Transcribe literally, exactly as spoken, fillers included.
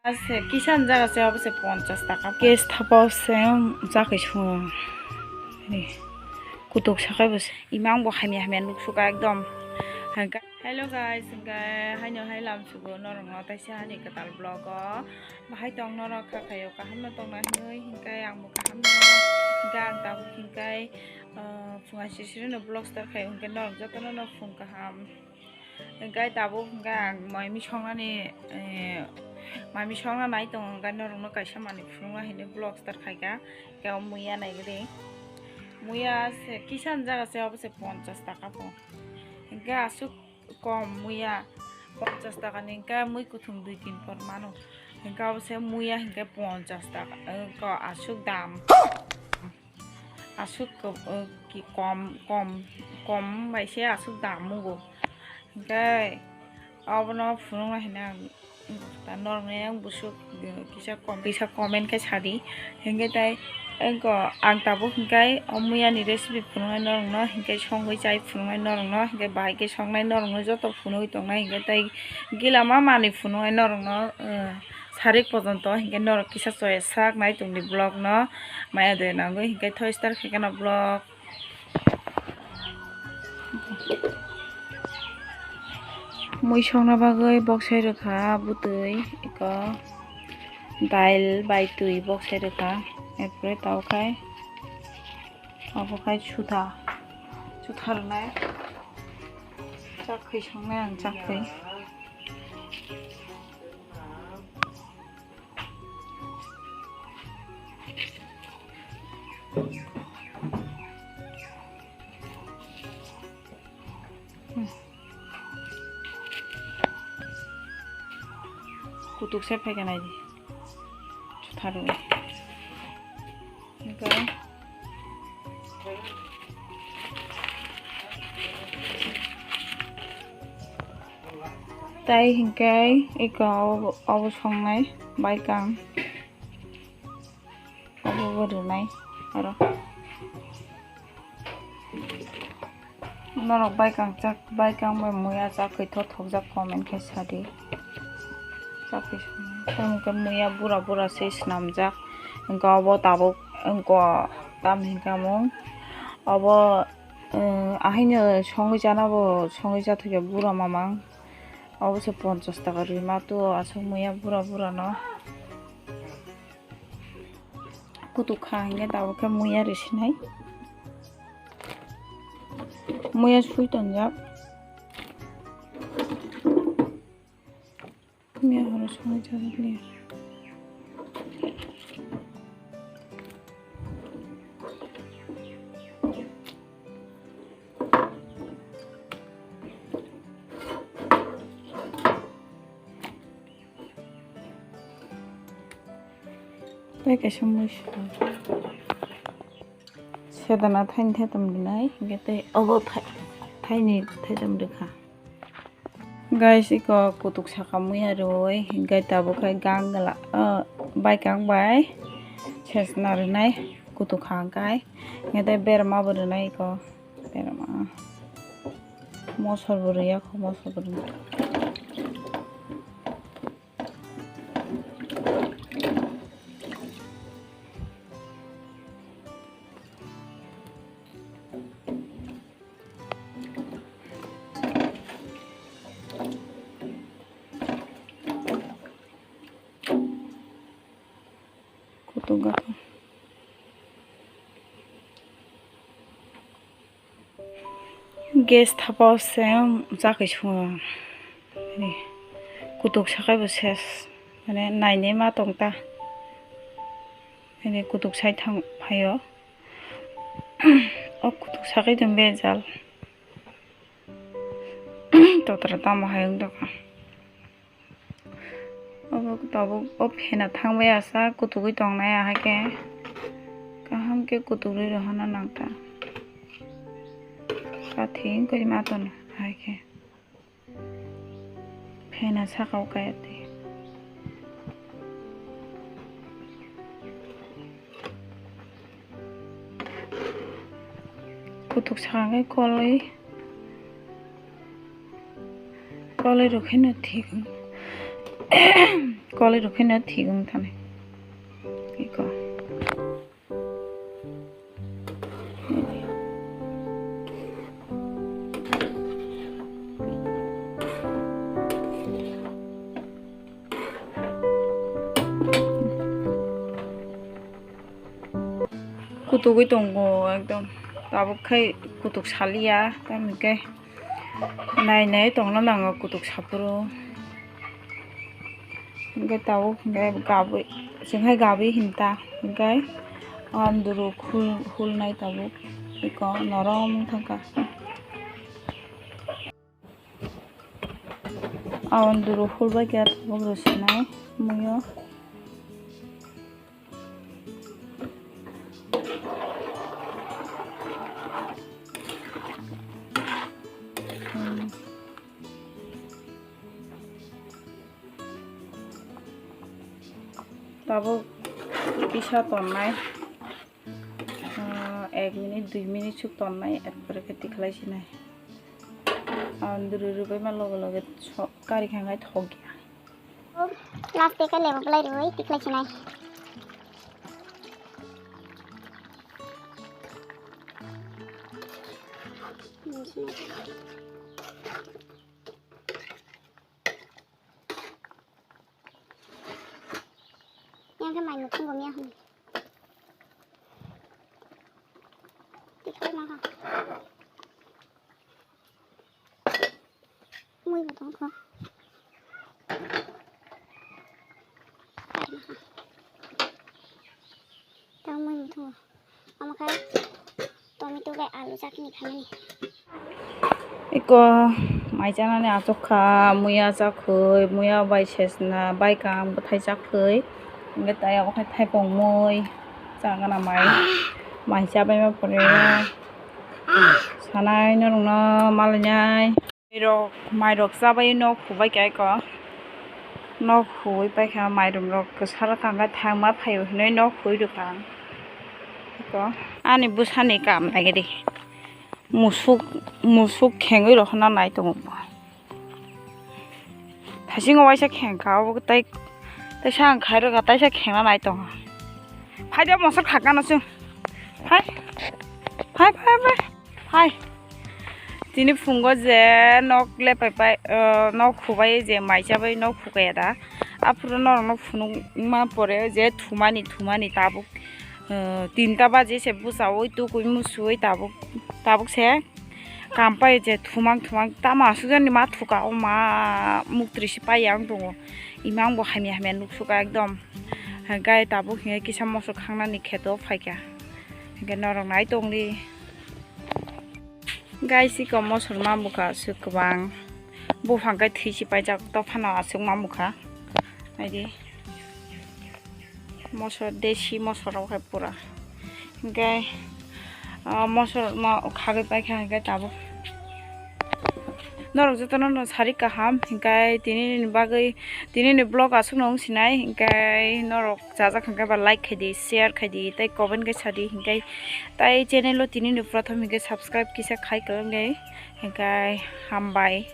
Ase kisan jaga se obo se ponchas taka. Case thapa se jakai sungo. Kutuk sakai bo se. Imang bo hamya hamya nuksuka ekdom. Hello guys, hingke haino hai lam sugo norokno taisa ani kwtal vlog o. Bahai tong norok kha khayo kaham no tongna hinwi hingke ang bo kaham no. Hingke ang tabuk hingke, ah, phunga sisiri no vlog start khayo hingke norok jotono no phung kaham. Hingke tabuk hingke ang mai misongnani, eh, mai misongna nai tongo hingke norokno kaisa manwi phunukna hinwi vlog start khaika. Hingke o muya naigwdi. Muya se kisan jaga se obo se ponchas taka po. Hingke aswk kom muya ponchas taka ni hingke mui kuthum dui tin por mano. Hingke obo se muya hingke ponchas taka, eh, ko aswk dam. Aswk ko-, o, ki kom, kom, kom bai se aswk dam mugo. Hingke obono phunukna hino ang, ta norokni ang busuk, eh, kisa kom, kisa comment khe sadi. Hingke tai ang ko, ang tabuk hingke o muya ni recipe phunuknai norokno, hingke songwi chai phunuknai norokno, hingke bahai khe songnai norokno joto phunugwi tongnai, hingke tai gila ma manwi phunuknai norokno, eh, sarik pojonto, hingke norok kisa choya sak nai tongdi vlog no. Maya de nangwi hingke thoi start khe keno vlog. Mui songna bagwi boksai rwkha bwtwi, eko dail bai twi boksai rwkha, erpore tabuk khai obo khai sutha, sutha rwnai chakkhwi songnai ang chakkhwi. Kutuk se phaikha naidi. Tharo. Hingke. Tai hingke eko obo, obo songnai baikang. Obo bo rwnai aro. Norok baikang chak, baikang bai muya chakwi thothokjak comment khe sadi. Chakwi songwi. Tamo khe muya bura bura se swnamjak. Hingke obo tabuk wngkha tam hingke mung. Obo, eh, ahaino songwi chana bo songwi chathokya bura mamang. Obo se ponchas taka rwima to aswk muya bura bura no. Kutuk kha hingke tabuk khe muya risinai. Muya sui tonjak. Muya horo songwi chajak liya. Tei kaisa mui song. Sedana thaini thaitam rwnai, hingke tei obo thai-, thaini thaitam rwkha. Guys, iko kutuk saka muya rwui, hingke tabuk khe gang gala, ah, baikang bai sesna rwnai kutuk kha hingkai, hingke tei berma bo rwnai iko, berma. Mosor bo rwya kho, mosor bo rwnai. Kutuk gakha. Gas thapa o se chakwi sungo. Kutuk sakai bo ses. Mane nainai ma tong ta. Mane kutuk sai thang phaio. O kutuk sakai tong bejal. Totra tamo hai wng tongkha. Obo tabuk o phena thangbai asa kutugwi tongnai ahai khe kaham khe kutugwi rohorna nang ta. Kathi wngkhe ma tono ahai khe phena saka o kaya twi. Kutuk saka khe koloi, koloi rok khe no thik. Tolwi rw pheno thik wng thani. Eko. Kutugwi tongo ekdom. Tabuk khai kutuk saliya, tamni khe nai nai tongna nango kutuk saphuru. Hingke tabuk hingke gabwi, chwng hai gabwi hinta, hingke anduru hul, hulnai tabuk, eko norom thangkha. Anduru hulbai khe tabuk rw sinai muiyo. Tabuk kisa tonnai, ah, ek minute, dui minute suk tonnai, erpore khe tikhlai sinai. Anduru rwbai ma loge loge so-, kari khangai thok ya. Last te khe lebo belai rwui tikhlai sinai. Yang khe mai mukhung bo miya hwn. Tikhlai ma kha. Mui bo tong kho. Tang mui bo tongo. Omo khe tomato bai alu chutney khainani. Eko mai chanani achuk kha, muya chakhwi, muya bai sesna, bai kang bwthai chakhwi. Hingke tai obo khe thaipung mui chagana mai, mai chabaima pore sanai norokno malainai. Rok, mai rok chabai nok hubai kha eko. Nok hubai paikha, mairum rok kwsaro tangkha, thangma phaio hinui nok hui rwkha. Eko, ani bwsani kam nai di. Musuk, musuk khengwi rok hwnna nai tongo. Thaisingo waisa khengkha, obo tai, taisa ang khai rwkha, taisa khengna nai tongo. Phai de mosok khakano chwng. Phai. Phai, phai, phai. Hai, tini phungo je nok lepai pai, ah, nok hubai je mai chabai nok hukaya da. Aphuru norokno phunukma pore je thumani, thumani tabuk, ah, tinta baji se bwchaui tukui musuui tabuk, tabuk se kam pai je thumang thumang tamo aswk jani ma thuka o ma muktri se pai ya wng tongo. Ima ang bo hamya hamya nuksuka ekdom. Hingke tabuk hingke kisa mosok khangnani kheto phaikha. Hingke norok nai tongdi. Guys, iko mosor ma bukha aswk kwbang. Buphang khe thwi si paijak, dophano aswk ma bukha. Naidi. Mosor, desi mosor rok hai pura. Hingke, ah, mosor ma khagwi paikha hingke tabuk. Norok jotono no sari kaham, hingke tini ni bagwi, tini ni vlog aswk no wng sinai, hingke norok chajak hingke ba like khaidi, share khaidi, tei comment khe sadi, hingke tai channel o tini ni prothom hingke subscribe kisa khai kwlwng di, hingke hambai.